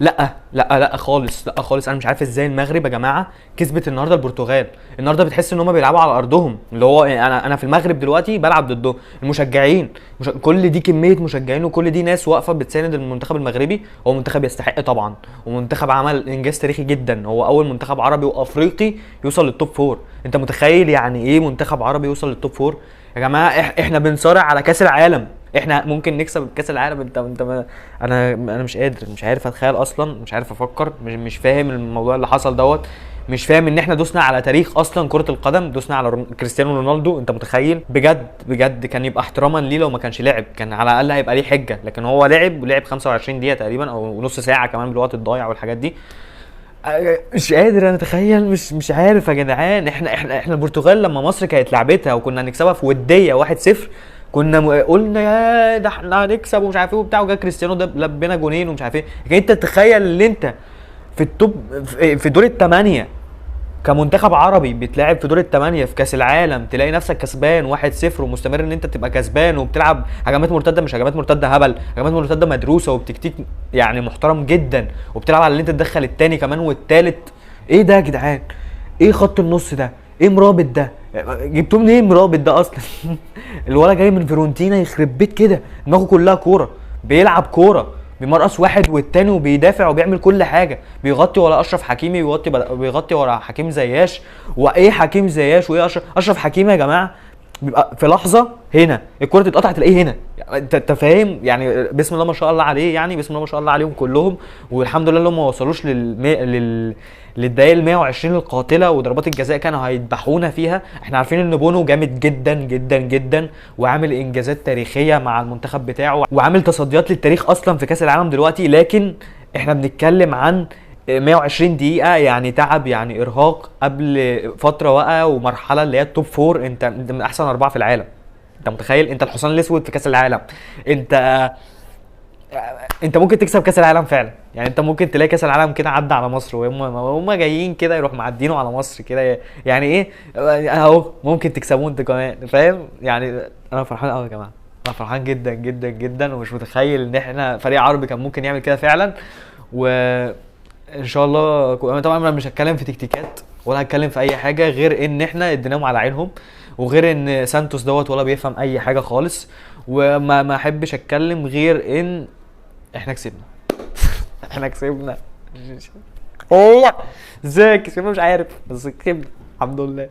لا لا لا خالص، لا خالص. انا مش عارف ازاي المغرب يا جماعة كسبت النهارده البرتغال. النهارده بتحس ان هم بيلعبوا على ارضهم، اللي هو انا في المغرب دلوقتي بلعب ضدهم. المشجعين كل دي كمية مشجعين، وكل دي ناس واقفة بتساند المنتخب المغربي. هو منتخب يستحق طبعا، ومنتخب عمل انجاز تاريخي جدا. هو اول منتخب عربي وافريقي يوصل لل top four. انت متخيل يعني ايه منتخب عربي يوصل لل top four يا جماعة؟ احنا بنصارع على كاس العالم، احنا ممكن نكسب كاس العالم. انت ما انا مش قادر، مش عارف اتخيل اصلا، مش عارف افكر، مش فاهم الموضوع اللي حصل دوت، مش فاهم ان احنا دوسنا على تاريخ اصلا كرة القدم، دوسنا على كريستيانو رونالدو. انت متخيل؟ بجد بجد كان يبقى احتراما ليه لو ما كانش لعب، كان على الاقل هيبقى ليه حجة، لكن هو لعب ولعب 25 دقيقة تقريبا او نص ساعة كمان بالوقت الضايع والحاجات دي. مش قادر انا اتخيل، مش عارف يا جدعان. احنا البرتغال لما مصر كانت لعبتها وكنا هنكسبها في ودية 1-0، كنا قلنا يا ده احنا هنكسب ومش عارف ايه وبتاع، وجا كريستيانو ده لبينا جونين ومش عارف ايه. لكن انت تخيل ان انت في ال top في دور الثمانية كمنتخب عربي بتلاعب في دور الثمانية في كاس العالم، تلاقي نفسك كسبان 1-0 ومستمر ان انت تبقى كسبان، وبتلعب هجمات مرتدة، مش هجمات مرتدة هبل، هجمات مرتدة مدروسة وبتكتيك يعني محترم جدا، وبتلعب على ان انت تدخل الثاني كمان والثالث. ايه ده يا جدعان؟ ايه خط النص ده؟ ايه مرابط ده؟ جبتوه منين مرابط ده اصلا؟ الولا جاي من فيرونتينا، يخرب بيت كده، دماغه كلها كورة، بيلعب كورة، بيمرقص واحد والتاني وبيدافع وبيعمل كل حاجة، بيغطي ورا اشرف حكيمي، بيغطي ورا حكيم زياش. وايه حكيم زياش وايه اشرف حكيمي يا جماعة؟ بيبقى في لحظة هنا الكره تتقطع تلاقيه هنا، انت فاهم يعني؟ بسم الله ما شاء الله عليه، يعني بسم الله ما شاء الله عليهم كلهم، والحمد لله اللي هم ما وصلوش للدقايق ال 120 القاتلة وضربات الجزاء كانوا هيذبحونا فيها. احنا عارفين ان بونو جامد جدا جدا جدا، وعامل انجازات تاريخية مع المنتخب بتاعه، وعامل تصديات للتاريخ اصلا في كاس العالم دلوقتي، لكن احنا بنتكلم عن 120 دقيقة، يعني تعب، يعني إرهاق قبل فترة بقى ومرحلة اللي هي ال top four. أنت من أحسن 4 في العالم، أنت متخيل؟ أنت الحصان الأسود في كأس العالم، أنت ممكن تكسب كأس العالم فعلا، يعني أنت ممكن تلاقي كأس العالم كده عدى على مصر، وهم جايين كده يروح معدينه على مصر كده، يعني إيه أهو ممكن تكسبوه أنت كمان، فاهم؟ يعني أنا فرحان أوي يا جماعة، أنا فرحان جدا جدا جدا، ومش متخيل إن إحنا فريق عربي كان ممكن يعمل كده فعلا. و ان شاء الله انا طبعا مش هتكلم في تكتيكات ولا هتكلم في اي حاجة غير ان احنا اديناهم على عينهم، وغير ان سانتوس دوت ولا بيفهم اي حاجة خالص، وما ما احبش اتكلم غير ان احنا كسبنا. احنا كسبنا. هو ازاي كسبنا مش عارف، بس كسبنا الحمد لله.